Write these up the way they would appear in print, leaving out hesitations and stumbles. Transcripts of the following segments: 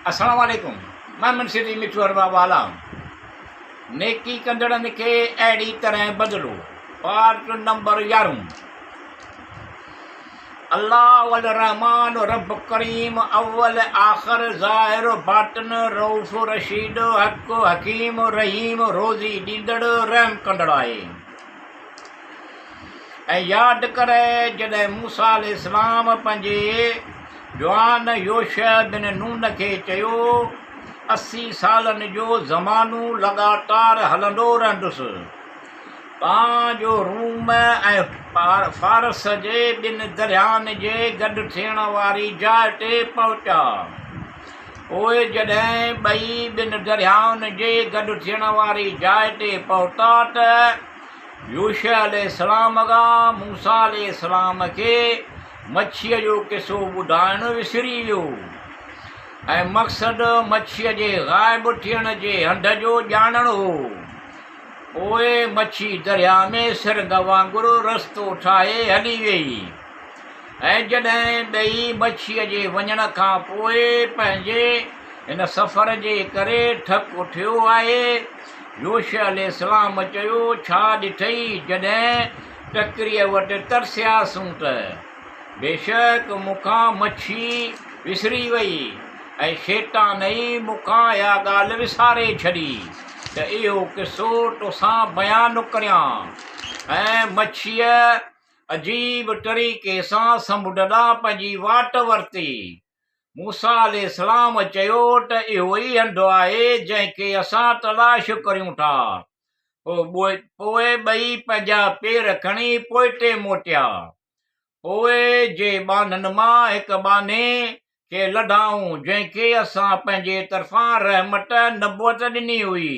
السلام عليڪم محمد سيٺي مٺو ارباب والا نيڪي ڪندڙن کي اهڙي طرح بدلو پارٽ نمبر يارهون الله الرحمان رب ڪريم اول آخر ظاهر باطن رئوف رشيد حق حڪيم رحيم روزي ڏيندڙ رحم ڪندڙ آهي ۽ ياد ڪر جڏهن موسيٰ عليه السلام پنهنجي جوان يوشع بن نون کي چيو، 80 سالن جو زمانو لڳاتار هلندو رهندس، تان جو روم ۽ فارس جي ٻن دريائن جي گڏ ٿيڻ واري جاء تي پهتا. پوء جڏهن ٻئي ٻن دريائن جي گڏ ٿيڻ واري جاء تي پهتا ته يوشع عليه السلام کان موسيٰ عليه السلام کي مڇيء جو قصو ٻڌائڻ وسري ويو ۽ مقصد مڇيء جي غائب ٿيڻ جي هنڌ جو ڄاڻڻ هو. پوء مڇي درياء ۾ سرنگ وانگر رستو ٺاهي هلي ويئي ۽ جڏهن ٻئي مڇيء جي وڃڻ کان پوء پنهنجي هن سفر جي ڪري ٿڪ ٿيو آهي. يوشع عليه السلام چيو، ڇا ڏٺئي جڏهن ٽڪريء وٽ ترسياسون ته بيشڪ مون کان مڇي وسري وئي ۽ شيطان ئي مون کان اها ڳالهه وساري ڇڏي ته اهو قصو توسان بيان ڪريان ۽ مڇيء عجيب طريقي سان سمنڊ ڏانهن پنهنجي واٽ ورتي. موسيٰ عليه السلام چيو ته اهو ئي هنڌ آهي جنهن کي اسان تلاش ڪريون ٿا. پوء ٻئي پنهنجا پير کڻي پوئتي موٽيا. پوء جي ٻانهن مان هڪ ٻانهي کي لڌائون جنهن کي اسان پنهنجي طرفان رحمت، نبوت، ڏني هئي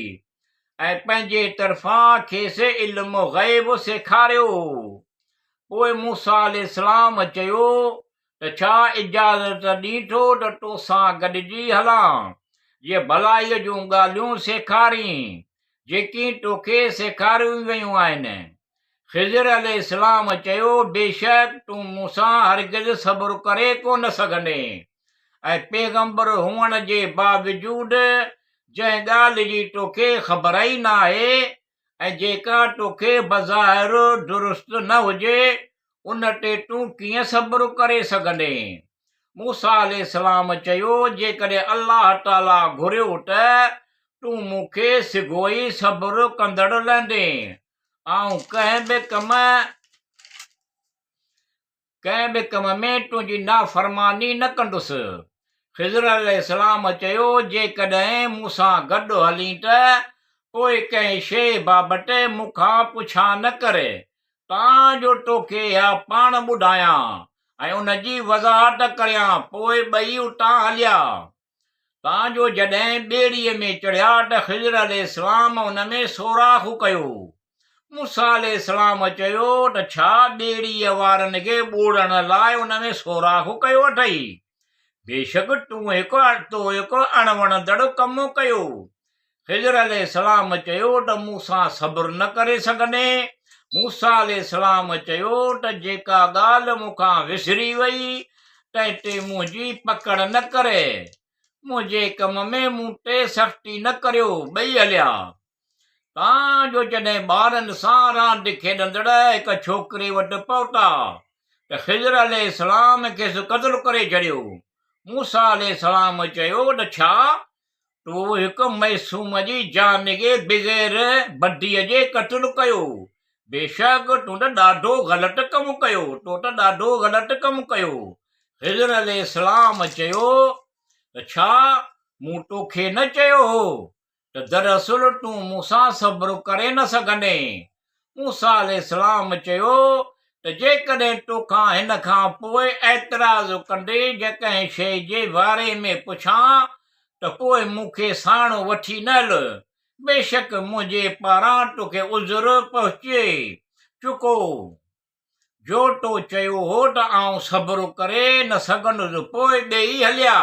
۽ پنهنجي طرفان کيس علم غيب سيکاريو هو. پوء موسيٰ عليه السلام چيو ته ڇا اجازت ڏين ٿو ته توسان گڏجي هلان، جيئن ڀلائيء جون ڳالهيون سيکارين، جيڪي توکي سيکاريون ويون آهن؟ خضر عليه السلام چيو، بيشڪ تون مون سان هرگز صبر ڪري ڪونه سگهندين ۽ پيغمبر هئڻ جي باوجود جنهن ڳالهه جي توکي خبر ئي ناهي ۽ جيڪا توکي بظاهر درست نه هجي، ان تي تون ڪيئن صبر ڪري سگهندين؟ موسيٰ عليه السلام چيو، جيڪڏهن الله تعاليٰ گهريو ته تون مون کي سگهو ئي صبر ڪندڙ لهندين. آئون ڪنهن به ڪم. ڪنهن به ڪم ۾ تنهنجي نافرماني نه ڪندس. خضر عليه السلام چيو، جيڪڏهن مون سان گڏ هلين ته پوء ڪنهن شيء بابت مون کان پڇا نه ڪر، تان جو توکي اها پاڻ ٻڌايان ۽ ان جي وضاحت ڪريان. پوء ٻئي اتان هليا. تان جو جڏهن ٻيڙيء ۾ چڙهيا ته خضر عليه السلام ان ۾ سوراخ ڪيو. موسيٰ عليه السلام چيو ته ڇا ٻيڙيء وارن کي ٻوڙڻ لاء ان ۾ سوراخ ڪيو اٿئي؟ بيشڪ تون هڪ تو هڪ اڻوڻندڙ ڪم ڪيو. خضر عليه السلام چيو ته مون سان صبر نه ڪري سگهندين؟ موسيٰ عليه السلام چيو ته جيڪا ڳالهه مون کان وسري وئي تنهن تي منهنجي پڪڙ نه ڪر، منهنجي ڪم ۾ مون تي سختي نه ڪريو. ٻئي هليا. تان جو جڏهن ٻارن سان راند کيڏندڙ هڪ ڇوڪري وٽ پهتا ته خضر عليه السلام کيس قتل ڪري ڇڏيو. موسيٰ عليه السلام چيو ته ڇا تو هڪ معصوم جي جان کي بغير بديء جي قتل ڪيو. بيشڪ تون ته ڏاڍو غلط ڪم ڪيو، تو ته ڏاڍو غلط ڪم ڪيو. خضر عليه السلام چيو ته ڇا مون توکي نه چيو هو ته دراصل تون مون سان صبر ڪري نه سگهندين؟ موسيٰ عليه السلام چيو ته جيڪڏهن توکان هن کان پوء اعتراض ڪندي يا ڪنهن شيء جي باري ۾ پڇان ته پوء مون کي ساڻ وٺي نه هل، بيشڪ منهنجي پاران توکي عذر پهچي چڪو، جو تو چيو هو ته آئون صبر ڪري نه سگهندس، پوء ٻيئي هليا.